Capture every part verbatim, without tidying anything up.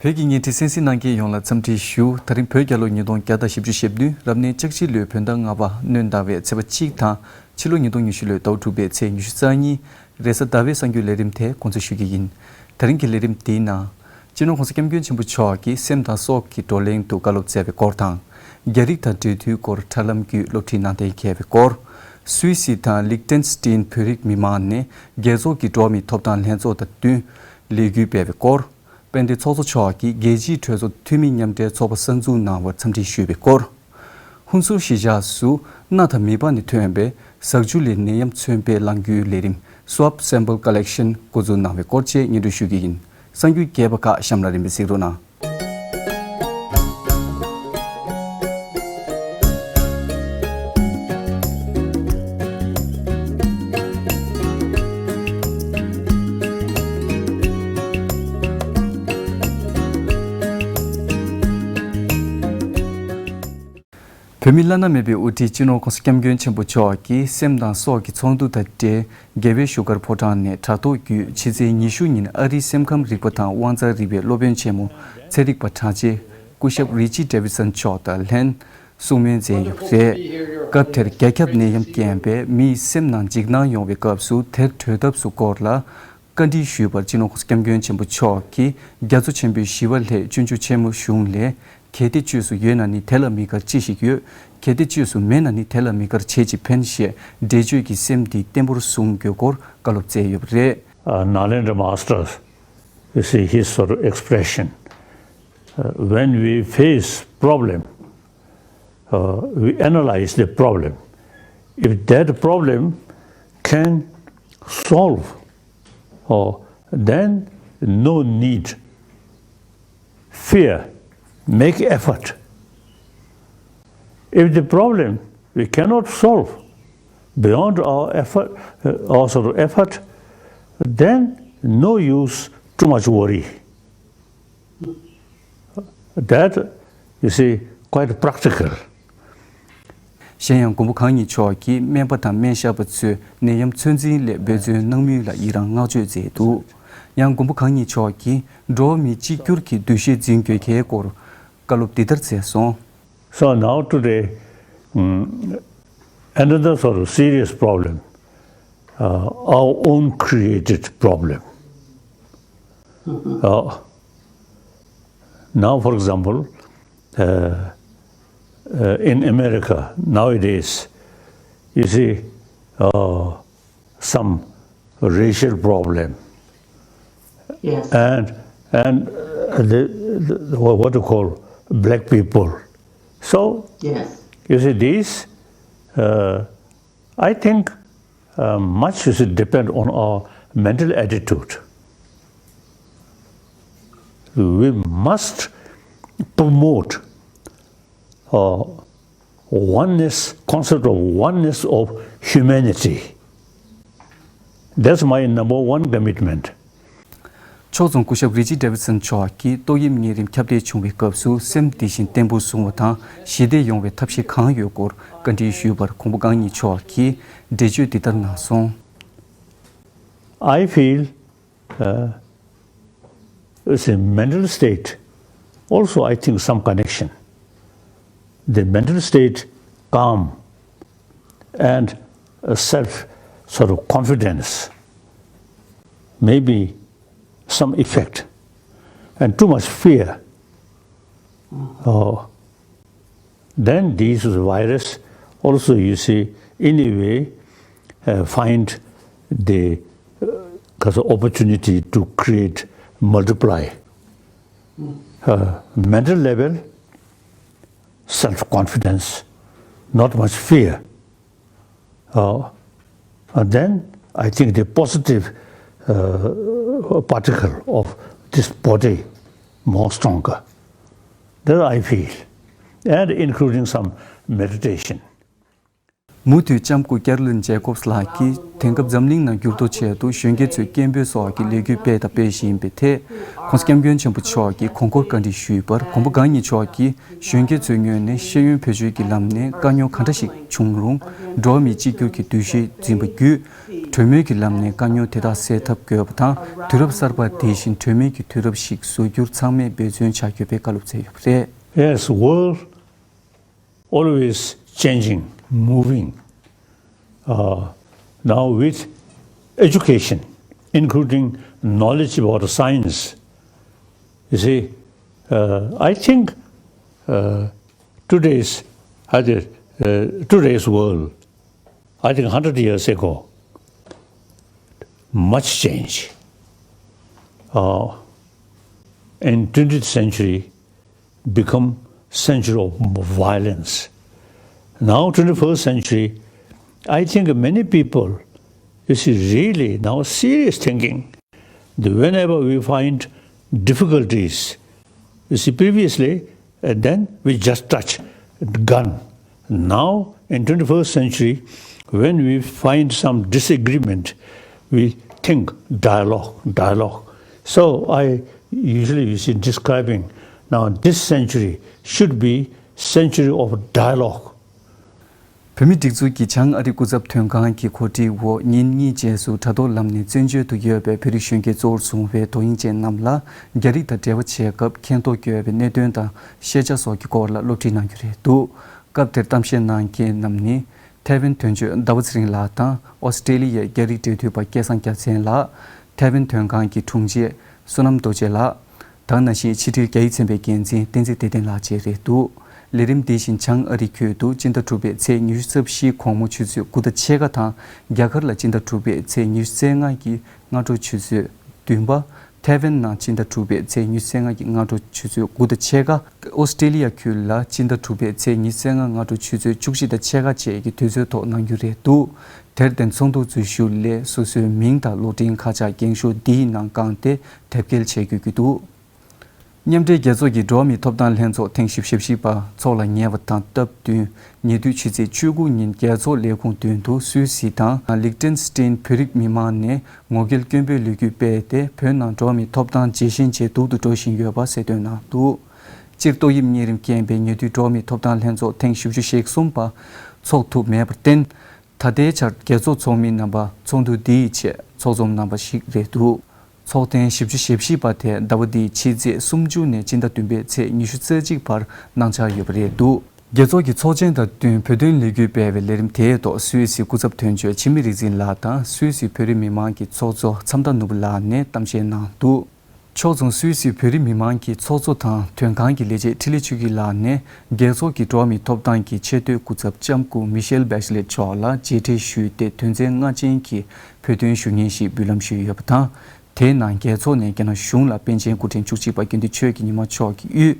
བོད་ཀྱི་བརྙན་འཕྲིན་གསན་གཟིགས་གནང་མཁན་ཡོངས་ལ་འཚམས་འདྲི་ཞུ། ད་རིང་བོད་རྒྱལ་ལོ་ཉིས་སྟོང་བརྒྱ་དང་བཞི་བཅུ་ཞེ་བདུན། རབ་གནས་ལྕགས་བྱི་ལོའི་བོད་ཟླ་ལྔ་པ་སྣྲོན་ཟླ་བའི་ཚེས་པ་གཅིག་དང་། ཕྱི་ལོ་ཉིས་སྟོང་ཉི་ཤུ་ལོའི་ཟླ་བ་དྲུག་པའི་ཚེས་ཉི་ཤུ་རྩ་གཉིས། རེས་གཟའ་ཟླ་བའི་གསར་འགྱུར་ལས་རིམ་དེ་འགོ་འཛུགས་ཞུ་གི་ཡིན། ད་རིང་གི་ལས་རིམ་འདིའི་ནང་། སྤྱི་ནོར་༸གོང་ས་༸སྐྱབས་མགོན་ཆེན་པོ་མཆོག་གིས་སེམས་དང་སྲོག་གི་བགྲོ་གླེང་དུ་བཀའ་སློབ་སྩལ་བའི་སྐོར་དང་། རྒྱ་རིགས་དང་འབྲེལ་མཐུད་སྐོར་དྲ་ལམ་བརྒྱུད་སློབ་ཁྲིད་གནང་གཏན་འཁེལ་བའི་སྐོར། སུད་སི་དང་ལིག་ཏེན་སི་ཏིན་བོད་རིགས་མི་མང་ནས་རྒྱལ་ཚོགས་ཀྱི་འགྲོ་བ་མིའི་ཐོབ་ཐང་ལྷན་ཚོགས་དང་བསྟུན་ལས་འགུལ་སྤེལ་བའི་སྐོར། དཔལ་ལྡན་ཚོགས་གཙོ་མཆོག་གིས་རྒྱལ་སྤྱིའི་གྲོས་ཚོགས་འཐུས་མི་མཉམ་འབྲེལ་ཚོགས་པ་གསར་འཛུགས་གནང་བར་འཚམས་འདྲི་ཞུས་པའི་སྐོར། ཧུན་སུར་གཞིས་ཆགས་སུ་སྣ་དང་མིད་པ་ནས་ཐོན་པའི་ཟག་ཆུ་ལས་ནད་ཡམས་མཚོན་དཔེ་བླངས་རྒྱུའི་ལས་རིམ་Swab Sample Collection འགོ་འཛུགས་གནང་བའི་སྐོར་བཅས་སྙན་སྒྲོན་ཞུ་གི་ཡིན། གསར་འགྱུར་རྒྱས་པ་ཁག་གཤམ་ལ་རིམ་པས་གཟིགས་རོགས་གནང་། བོད་མི་བླ་ན་མེད་པའི་དབུ་ཁྲིད་སྤྱི་ནོར་༸གོང་ས་༸སྐྱབས་མགོན་ཆེན་པོ་མཆོག་གིས་སེམས་དང་སྲོག་གི་ཚོགས་འདུ་དང་འབྲེལ། རྒྱལ་བའི་བཞུགས་སྒར་ཕོ་བྲང་ནས་དྲ་ཐོག་བརྒྱུད་ཕྱི་ཚེས་ཉི་ཤུ་ཉིན་ཨ་རིའི་སེམས་ཁམས་རིག་པ་དང་དབང་རྩ་རིག་པའི་སློབ་དཔོན་ཆེན་མོ་ཚན་རིག་པ་དྲག་ཆེ་སྐུ་ཞབས་Richie Davidson་མཆོག་དང་ལྷན་གསུང་མོལ་མཛད་ཡོད་པ་རེད། སྐབས་དེར་རྒྱ་ཁྱབ་ནད་ཡམས་རྐྱེན་པས་མིའི་སེམས་ནང་འཇིགས་སྣང་ཡོང་བའི་སྐབས་སུ་དེར་གྲོལ་ཐབས་སུ་སྐོར་ལ། བཀའ་འདྲི་ཞུས་པར་སྤྱི་ནོར་༸གོང་ས་༸སྐྱབས་མགོན་ཆེན་པོ་མཆོག་གིས་རྒྱ་མཚོ་ཆེན་པོའི་ཞི་བ་ལྷས་སྤྱོད་འཇུག་ཆེན་མོ་གཞུང་ལས། གལ་ཏེ་བཅོས་སུ་ཡོད་ན་ནི་དེ་ལ་མི་དགར་ཅི་ཞིག་ཡོད། གལ་ཏེ་བཅོས་སུ་མེད་ན་ནི་དེ་ལ་མི་དགར་བྱས་ཅི་ཕན་ཞེས་འགྲེལ་བརྗོད་ཀྱིས་སེམས་འདི་བརྟན་པོར་བཟུང་དགོས་སྐོར་བཀའ་སློབ་སྩལ་ཡོད་པ་རེད། Uh, Nalendra Master, you see, his sort of expression, uh, when we face problem, uh, we analyze the problem. If that problem can solve, uh, then no need fear, make effort. If the problem we cannot solve beyond our effort, uh, our sort of effort, then no use too much worry. That, you see, quite practical. གཞན་ཡང་མགོན་པོ་གང་ཉིད་མཆོག་གིས་སྨན་པ་དང་སྨན་ཞབས་པ་ཚོས་ནད་ཡམས་ཚོད་འཛིན་སླད་འབད་བརྩོན་གནང་མུས་ལ་ཡི་རང་བསྔགས་བརྗོད་མཛད་འདུག། ཡང་མགོན་པོ་གང་ཉིད་མཆོག་གིས་འགྲོ་བ་མི་གཅིག་གྱུར་གྱི་འདུ་ཤེས་འཛིན་དགོས་གལ་སྐོར་བཀའ་སློབ་འདི་ལྟར་མཛད་སོང་། So now today, mm, another sort of serious problem, uh, our own created problem. Uh, now, for example, uh, uh, in America nowadays, you see, uh, some racial problem. Yes. And, and uh, the, the, what you call black people. So, yes, you see, these, uh, I think, uh, much should depend on our mental attitude. We must promote uh, oneness, concept of oneness of humanity. That's my number one commitment. ཕྱོགས་མཚུངས་སྐུ་ཞབས་Richie Davidson་མཆོག་གིས་ཏོག་དབྱིབས་གཉན་རིམས་ཁྱབ་གདལ་བྱུང་བའི་སྐབས་སུ་སེམས་དེ་བཞིན་བརྟན་པོར་བཟུང་བ་དང་ཞི་བདེ་ཡོང་བའི་ཐབས་ཤེས་གང་ཡོད་སྐོར་བཀའ་འདྲི་ཞུས་པར་མགོན་པོ་གང་ཉིད་མཆོག་གིས་འགྲེལ་བརྗོད་འདི་ལྟར་གནང་སོང་། I feel, uh, it's a mental state. Also, I think some connection. The mental state, calm, and uh, self sort of confidence, maybe some effect, and too much fear. Oh, then these virus also, you see, in a way, uh, find the uh, 'cause opportunity to create, multiply. Uh, mental level, self-confidence, not much fear. Uh, and then I think the positive uh, particle of this body more stronger. That I feel, and including some meditation. མུ་མཐུད་ལྕམ་སྐུ་Carolyn Jacobs་ལགས་ཀྱིས་དེང་སྐབས་འཛམ་གླིང་ནང་འགྱུར་ལྡོག་ཆེད་དུ་གཞོན་སྐྱེས་ཚོས་སྐད་འབོད་སོགས་ཀྱི་ལས་འགུལ་སྤེལ་དང་སྤེལ་བཞིན་པའི་ཐད། ྋགོང་ས་ྋསྐྱབས་མགོན་ཆེན་པོ་མཆོག་གིས་དགོངས་སྐོར་བཀའ་འདྲི་ཞུས་པར་མགོན་པོ་གང་ཉིད་མཆོག་གིས་གཞོན་སྐྱེས་ཚོའི་ངོས་ནས་ཤེས་ཡོན་བེད་སྤྱོད་ཀྱི་ལམ་ནས་དཀའ་རྙོག་གང་འདྲ་ཞིག་བྱུང་རུང་འགྲོ་བ་མིའི་གཅིག་གྱུར་གྱི་འདུ་ཤེས་འཛིན་པ་བརྒྱུད། གྲོས་མོལ་གྱི་ལམ་ནས་དཀའ་རྙོག་དེ་དག་སེལ་ཐབས་དགོས་པ་དང་། དུས་རབས་གསར་པ་དེ་བཞིན་གྲོས་མོལ་གྱི་དུས་རབས་ཤིག་བཟོ་རྒྱུར་ཚང་མས་འབད་བརྩོན་བྱ་དགོས་པའི་བཀའ་སློབ་སྩལ་ཡོད་པ་རེད། Yes, world always changing, moving. Uh, now with education, including knowledge about science, you see, uh, I think uh, today's, I think, uh, today's world, I think hundred years ago, much change. Uh, in twentieth century, become century of violence. Now, twenty-first century, I think many people, you see, really now serious thinking that whenever we find difficulties, you see, previously, and then we just touch gun. Now, in twenty-first century, when we find some disagreement, we think dialogue, dialogue. So I usually, you see, describing now this century should be century of dialogue. བོད་མིའི་སྒྲིག་འཛུགས་ཀྱི་བྱང་ཨ་རི་སྐུ་ཚབ་དོན་ཁང་གི་གོ་སྒྲིག་འོག་ཉིན་གཉིས་རྗེས་སུ་དྲ་ཐོག་ལམ་ནས་བཙན་བྱོལ་དུ་ཡོད་པའི་བོད་རིགས་གཞོན་སྐྱེས་གཙོ་བོར་བཟུང་བའི་དོ་དབྱིངས་ཅན་རྣམས་ལ་རྒྱ་རིགས་དང་འབྲེལ་བ་བྱེད་སྐབས་མཁྱེན་རྟོགས་ཡོད་པའི་གནད་དོན་དང་ཤེས་བྱ་སོགས་ཀྱི་སྐོར་ལ་སློབ་ཁྲིད་གནང་རྒྱུ་རེད་འདུག་སྐབས་དེར་གཏམ་བཤད་གནང་མཁན་རྣམས་ནི། ཐའེ་ཝན་དོན་གཅོད་ཟླ་བ་ཚེ་རིང་ལགས་དང་། ཨོ་སི་ཀྲེ་ལི་ཡའི་རྒྱ་རིགས་འབྲེལ་མཐུད་པ་སྐལ་བཟང་རྒྱལ་མཚན་ལགས། ཐའེ་ཝན་དོན་ཁང་གི་དྲུང་ཆེ་བསོད་ནམས་རྡོ་རྗེ་ལགས། དེ་ནང་བཞིན་ཕྱི་དྲིལ་རྒྱ་ཡིག་ཚན་པའི་འགན་འཛིན་བསྟན་འཛིན་བདེ་ལྡན་ལགས་བཅས་རེད་འདུག་ལས་རིམ་འདི་བཞིན་བྱང་ཨ་རི་ཁུལ་དུ་སྤྱི་ཟླ་དྲུག་པའི་ཚེས་ཉི་ཤུ་རྩ་བཞི་དགོང་མོ་ཆུ་ཚོད་དགུ་དང་ཕྱེད་ཀ་དང་། རྒྱ་གར་ལ་སྤྱི་ཟླ་དྲུག་པའི་ཚེས་ཉི་ཤུ་རྩ་ལྔ་གི་སྔ་དྲོ་ཆུ་ཚོད་བདུན་པ། ཐའེ་ཝན་ནང་སྤྱི་ཟླ་དྲུག་པའི་ཚེས་ཉི་ཤུ་རྩ་ལྔ་གི་སྔ་དྲོ་ཆུ་ཚོད་དགུ་དང་ཕྱེད་ཀ། ཨོ་སི་ཀྲེ་ལི་ཡ་ཁུལ་ལ་སྤྱི་ཟླ་དྲུག་པའི་ཚེས་ཉི་ཤུ་རྩ་ལྔ་སྔ་དྲོ་ཆུ་ཚོད་བཅུ་གཅིག་དང་ཕྱེད་ཀ་བཅས་ཀྱི་དུས་ཚོད་ཐོག་གནང་རྒྱུ་རེད་འདུག་དེར་བརྟེན་ཚོགས་འདུ་འཛུལ་ཞུགས་སླད་སོ་སོའི་མིང་དང་གློག་འཕྲིན་ཁ་བྱང་འགེངས་ཤོག་འདིའི་ནང་བཀང་སྟེ་དེབ་སྐྱེལ་བྱེད་དགོས་ཀྱི་འདུག་མཉམ་འབྲེལ་རྒྱལ་ཚོགས་ཀྱི་འགྲོ་བ་མིའི་ཐོབ་ཐང་ལྷན་ཚོགས་ཐེངས་བཞི་བཅུ་ཞེ་བཞི་པ་འཚོགས་ལ་ཉེ་བ་དང་སྟབས་བསྟུན། ཉེ་དུས་ཕྱི་ཚེས་བཅུ་དགུ་ཉིན་རྒྱལ་ཚོགས་ལས་ཁུངས་མདུན་དུ་སུད་སི་དང་ལིག་ཏེན་སི་ཏེན་བོད་རིགས་མི་མང་ནས་ངོ་རྒོལ་སྐྱོན་པོའི་ལས་འགུལ་སྤེལ་ཏེ། བོད་ནང་འགྲོ་བ་མིའི་ཐོབ་ཐང་ཇེ་ཞན་ཇེ་སྡུག་ཏུ་འགྲོ་བཞིན་ཡོད་པ་གསལ་སྟོན་གནང་འདུག་སྤྱིར་ཏོག་དབྱིབས་གཉན་རིམས་རྐྱེན་པས་ཉེ་དུས་འགྲོ་བ་མིའི་ཐོབ་ཐང་ལྷན་ཚོགས་ཐེངས་བཞི་བཅུ་ཞེ་གསུམ་པ་འཚོགས་ཐུབ་མེད་པར་བརྟེན། ད་ལྟའི་ཆར་རྒྱལ་ཚོགས་ཚོགས་མི་རྣམ་པ་ཚོགས་འདུ་འདིའི་ཆེད་ཚོགས་འཛོམས་གནང་པ་ཞིག་རེད་འདུག་ཚོགས་ཐེངས་བཞི་བཅུ་ཞེ་བཞི་པ་དེ་ཟླ་བ་འདིའི་ཕྱི་ཚེས་སུམ་ཅུ་ནས་སྤྱི་ཟླ་བདུན་པའི་ཚེས་ཉི་ཤུ་རྩ་གཅིག་བར་གནང་འཆར་ཡོད་པ་རེད་འདུག་རྒྱལ་ཚོགས་ཀྱི་ཚོགས་ཆེན་དང་བསྟུན་བོད་དོན་ལས་འགུལ་སྤེལ་བའི་ལས་རིམ་དེའི་ཐོག་སུད་སི་སྐུ་ཚབ་དོན་གཅོད་འཆི་མེད་རིག་འཛིན་ལགས་དང་སུད་སི་བོད་རིགས་མི་མང་གི་ཚོགས་གཙོ་མཚམས་དར་ནོར་བུ་ལགས་ནས་གཏམ་བཤད་གནང་འདུག་ཕྱོགས་མཚུངས་སུད་སི་བོད་རིགས་མི་མང་གི་ཚོགས་གཙོ་དང་དོན་ཁང་གི་ལས་བྱེད་འཕྲིན་ལས་ཆོས་སྐྱིད་ལགས་ནས་རྒྱལ་ཚོགས་ཀྱི་འགྲོ་བ་མིའི་ཐོབ་ཐང་གི་ཆེས་མཐོའི་སྐུ་ཚབ་ལྕམ་སྐུ་མི་ཤེལ་བྷེ་ཆི་ལེ་མཆོག་ལ་མཇལ་འཕྲད་ཞུས་ཏེ། དོན་ཚན་ལྔ་ཅན་གྱི་བོད་དོན་ཞུ་སྙན་ཞིག་འབུལ་ལམ་ཞུས་ཡོད་པ་དང་། དེའི་ནང་རྒྱལ་ཚོགས་ནས་རྒྱ་ནག་གཞུང་ལ་པཎ་ཆེན་སྐུ་ཕྲེང་བཅུ་གཅིག་པ་དགེ་འདུན་ཆོས་ཀྱི་ཉི་མ་མཆོག་གི་དབུས་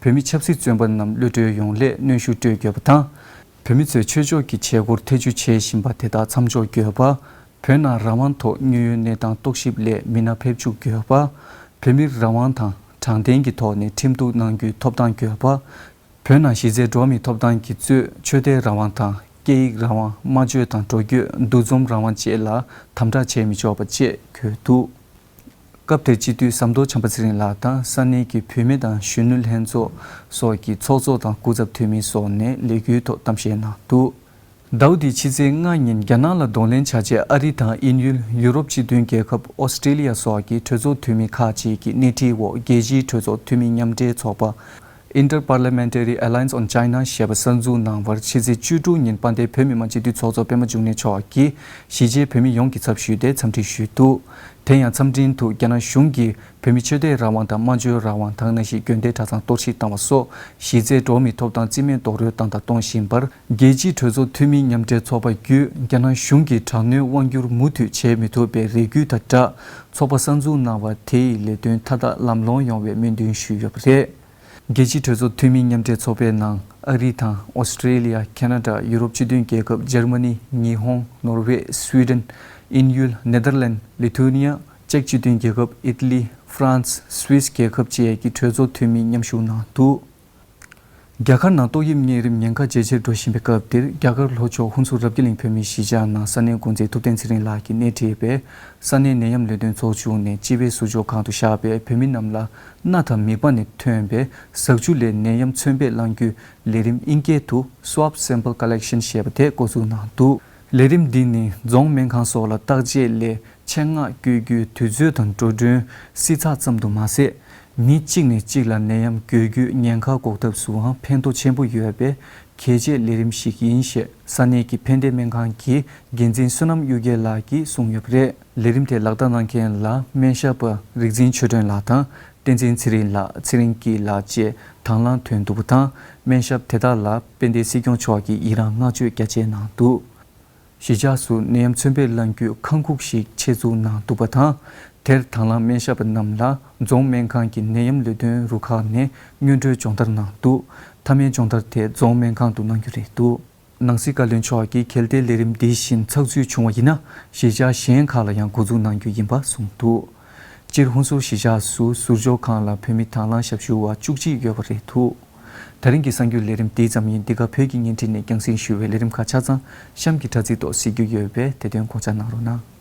བོད་མི་ཆབ་སྲིད་བཙོན་པ་རྣམས་གློད་གྲོལ་ཡོང་སླད་གནོན་ཤུགས་སྤྲོད་དགོས་པ་དང་། བོད་མི་ཚོས་ཆོས་ཕྱོགས་ཀྱི་བྱེད་སྒོར་ཐེ་བྱུས་བྱེད་བཞིན་པ་དེ་དག་མཚམས་འཇོག་དགོས་པ། བོད་ནང་རང་དབང་ཐོག་དངོས་ཡོད་གནས་སྟངས་རྟོག་ཞིབ་སླད་མི་སྣ་ཕེབས་བཅུག་དགོས་པ། བོད་མིར་རང་དབང་དང་དྲང་བདེན་གྱི་ཐོག་ནས་ཁྲིམས་གཏུག་གནང་རྒྱུའི་ཐོབ་ཐང་དགོས་པ། བོད་ནང་གཞི་རྩའི་འགྲོ་བ་མིའི་ཐོབ་ཐང་གི་གཙོས་ཆོས་དད་རང་དབང་དང་སྐད་ཡིག་རང་དབང་། སྨྲ་བརྗོད་དང་འགྲོ་སྐྱོད། འདུ་འཛོམས་རང་དབང་བཅས་ལ་དམ་དྲག་བྱས་མི་ཆོག་པ་བཅས་འཁོད་འདུག་སྐབས་དེར་སྤྱི་འཐུས་ཟམ་གདོང་བྱམས་པ་ཚེ་རིང་ལགས་དང་ས་གནས་ཀྱི་བུད་མེད་དང་གཞོན་ནུ་ལྷན་ཚོགས་སོགས་ཀྱི་ཚོགས་གཙོ་དང་སྐུ་ཚབ་འཐུས་མི་སོགས་ནས་ལས་འགུལ་ཐོག་གཏམ་བཤད་གནང་འདུག་ཟླ་བ་འདིའི་ཕྱི་ཚེས་ལྔ་ཉིན་རྒྱ་ནག་ལ་གདོང་ལེན་བྱ་ཆེད་ཨ་རི་དང་དབྱིན་ཡུལ། ཡུ་རོབ་སྤྱི་མཐུན་རྒྱལ་ཁབ། ཨོ་སི་ཀྲེ་ལི་ཡ་སོགས་ཀྱི་གྲོས་ཚོགས་འཐུས་མི་ཁག་ཅིག་གིས་སྣེ་ཁྲིད་འོག་རྒྱལ་སྤྱིའི་གྲོས་ཚོགས་འཐུས་མི་མཉམ་འབྲེལ་ཚོགས་པ། Inter-Parliamentary Alliance on China ཞེས་པ་གསར་འཛུགས་གནང་བར་ཕྱི་ཚེས་བཅུ་དྲུག་ཉིན་དཔལ་ལྡན་བོད་མི་མང་སྤྱི་འཐུས་ཚོགས་གཙོ་པད་མ་འབྱུང་གནས་མཆོག་གིས་གཞིས་བྱེས་བོད་མི་ཡོངས་ཀྱི་ཚབ་ཞུས་ཏེ་འཚམས་འདྲི་ཞུས་འདུག་དེ་ཡང་འཚམས་འཕྲིན་དུ་རྒྱ་ནག་གཞུང་གིས་བོད་མིའི་ཆོས་དད་རང་དབང་དང་སྨྲ་བརྗོད་རང་དབང་དང་ནང་བཞིན་དགོན་སྡེའི་གྲྭ་ཚང་གཏོར་བཤིག་བཏང་བ་སོགས་གཞི་རྩའི་འགྲོ་བ་མིའི་ཐོབ་ཐང་རྩིས་མེད་རྡོག་རོལ་བཏང་དང་གཏོང་བཞིན་པར། རྒྱལ་སྤྱིའི་གྲོས་ཚོགས་འཐུས་མི་མཉམ་འབྲེལ་ཚོགས་པ་བརྒྱུད་རྒྱ་ནག་གཞུང་གིས་དྲག་གནོན་དབང་བསྒྱུར་མུ་མཐུད་བྱེད་མི་ཐུབ་པའི་རེ་སྐུལ་དང་སྦྲགས། ཚོགས་པ་གསར་འཛུགས་གནང་བ་དེ་ཡི་ལས་དོན་མཐའ་དག་ལམ་ལྷོང་ཡོང་བའི་སྨོན་འདུན་ཞུས་ཡོད་པ་རེད། རྒྱལ་སྤྱིའི་གྲོས་ཚོགས་འཐུས་མི་མཉམ་འབྲེལ་ཚོགས་པའི་ནང་ཨ་རི་དང་ཨོ་སི་ཀྲེ་ལི་ཡ། ཁེ་ན་ཌ། ཡུ་རོབ་སྤྱི་མཐུན་རྒྱལ་ཁབ། འཇར་མ་ནི། ཉི་ཧོང་། ནོར་ཝེ། སུའི་ཌེན། དབྱིན་ཡུལ། ནེ་དར་ལན། ལི་ཐུ་ནི་ཡ། ཅེཀ་སྤྱི་མཐུན་རྒྱལ་ཁབ། ཨི་ཏ་ལི། ཧྥ་རན་སི། སུད་སི་རྒྱལ་ཁབ་བཅས་ཀྱི་གྲོས་ཚོགས་འཐུས་མི་མཉམ་ཞུགས་གནང་འདུག་རྒྱ་གར་ནང་ཏོག་དབྱིབས་གཉན་རིམས་ཉེན་ཁ་ཇེ་ཆེར་འགྲོ་བཞིན་པའི་སྐབས་འདིར། རྒྱ་གར་ལྷོ་ཕྱོགས་ཧུན་སུར་རབ་རྒྱས་གླིང་བོད་མིའི་གཞིས་ཆགས་ནང་ས་གནས་འགོ་འཛིན་ཐུབ་བསྟན་ཚེ་རིང་ལགས་ཀྱིས་སྣེ་ཁྲིད་པའི་ས་གནས་ནད་ཡམས་ལས་དོན་ཚོགས་ཆུང་ནས་སྤྱི་པའི་ཟུར་འཇོག་ཁང་དུ་བཞག་པའི་བོད་མི་རྣམས་ལ་སྣ་དང་མིད་པ་ནས་ཐོན་པའི་ཟ་ཆུ་ལས་ནད་ཡམས་མཚོན་དཔེ་བླང་རྒྱུའི་ལས་རིམ་དབྱིན་སྐད་དུ་Swab Sample Collection ཞེས་པ་དེ་འགོ་འཛུགས་གནང་འདུག་ལས་རིམ་འདི་ནི་རྫོང་སྨན་ཁང་སོགས་ལ་བརྟག་དཔྱད་སླད་ཆེད་མངགས་བསྐྱོད་རྒྱུའི་དུས་ཚོད་དང་འགྲོ་གྲོན་བསྲི་ཚགས་ཙམ་དུ་མ་ཟད། མི་གཅིག་ནས་གཅིག་ལ་ནད་ཡམས་འགོས་རྒྱུའི་ཉེན་ཁ་འགོག་ཐབས་སུའང་ཕན་ཐོགས་ཆེན་པོ་ཡོད་པས་གལ་ཆེའི་ལས་རིམ་ཞིག་ཡིན་ཞེས་ས་གནས་ཀྱི་ཕན་བདེ་སྨན་ཁང་གི་འགན་འཛིན་བསོད་ནམས་གཡུ་རྒྱལ་ལགས་ཀྱིས་གསུངས་ཡོད་པ་རེད། ལས་རིམ་དེ་ལག་བསྟར་གནང་མཁན་ལ་སྨན་ཞབས་པ་རིག་འཛིན་ཆོས་སྒྲོན་ལགས་དང་། བསྟན་འཛིན་ཚེ་རིང་ལགས། ཚེ་རིང་སྐྱིད་ལགས་བཅས་དང་བླངས་ཐོན་འདུག་པ་དང་། སྨན་ཞབས་དེ་དག་ལ་དཔལ་ལྡན་སྲིད་སྐྱོང་མཆོག་གིས་ཡི་རངས་བསྔགས་བརྗོད་རྒྱ་ཆེ་གནང་འདུག་གཞིས་ཆགས་སུ་ནད་ཡམས་མཚོན་དཔེ་བླངས་རྒྱུའི་ཁང་ཁུག་ཞིག་ཆེད་འཛུགས་གནང་འདུག་པ་དང་། དེར་དང་བླངས་སྨན་ཞབས་པ་རྣམས་ལ་རྫོང་སྨན་ཁང་གི་ནད་ཡམས་ལས་དོན་རུ་ཁག་ནས་སྔོན་འགྲོའི་སྦྱོང་བརྡར་གནང་འདུག་མཐའ་མའི་སྦྱོང་བརྡར་དེ་རྫོང་སྨན་ཁང་དུ་གནང་རྒྱུ་རེད་འདུག་ནང་སྲིད་བཀའ་བློན་མཆོག་གིས་གལ་ཏེ་ལས་རིམ་འདི་བཞིན་ཚགས་ཚུད་བྱུང་བ་ཡིན་ན། གཞིས་ཆགས་གཞན་ཁག་ལ་ཡང་འགོ་འཛུགས་གནང་རྒྱུ་ཡིན་པ་གསུངས་འདུག་སྤྱིར་ཧུན་སུར་གཞིས་ཆགས་སུ་ཟུར་འཇོག་ཁང་ལ་བོད་མི་དང་བླངས་ཞབས་ཞུ་བ་བཅུ་གཅིག་ཡོད་པ་རེད་འདུག་ད་རིང་གི་གསར་འགྱུར་ལས་རིམ་འདི་ཙམ་ཡིན། འདི་ག་བོད་ཀྱི་བརྙན་འཕྲིན་ནས་རྒྱང་སྲིང་ཞུ་བའི་ལས་རིམ་ཁག་ཆ་ཚང་གཤམ་གྱི་དྲ་ཚིགས་ཐོག་གཟིགས་རྒྱུ་ཡོད་པས་དེ་དོན་དགོངས་འཇགས་གནང་རོགས་གནང་།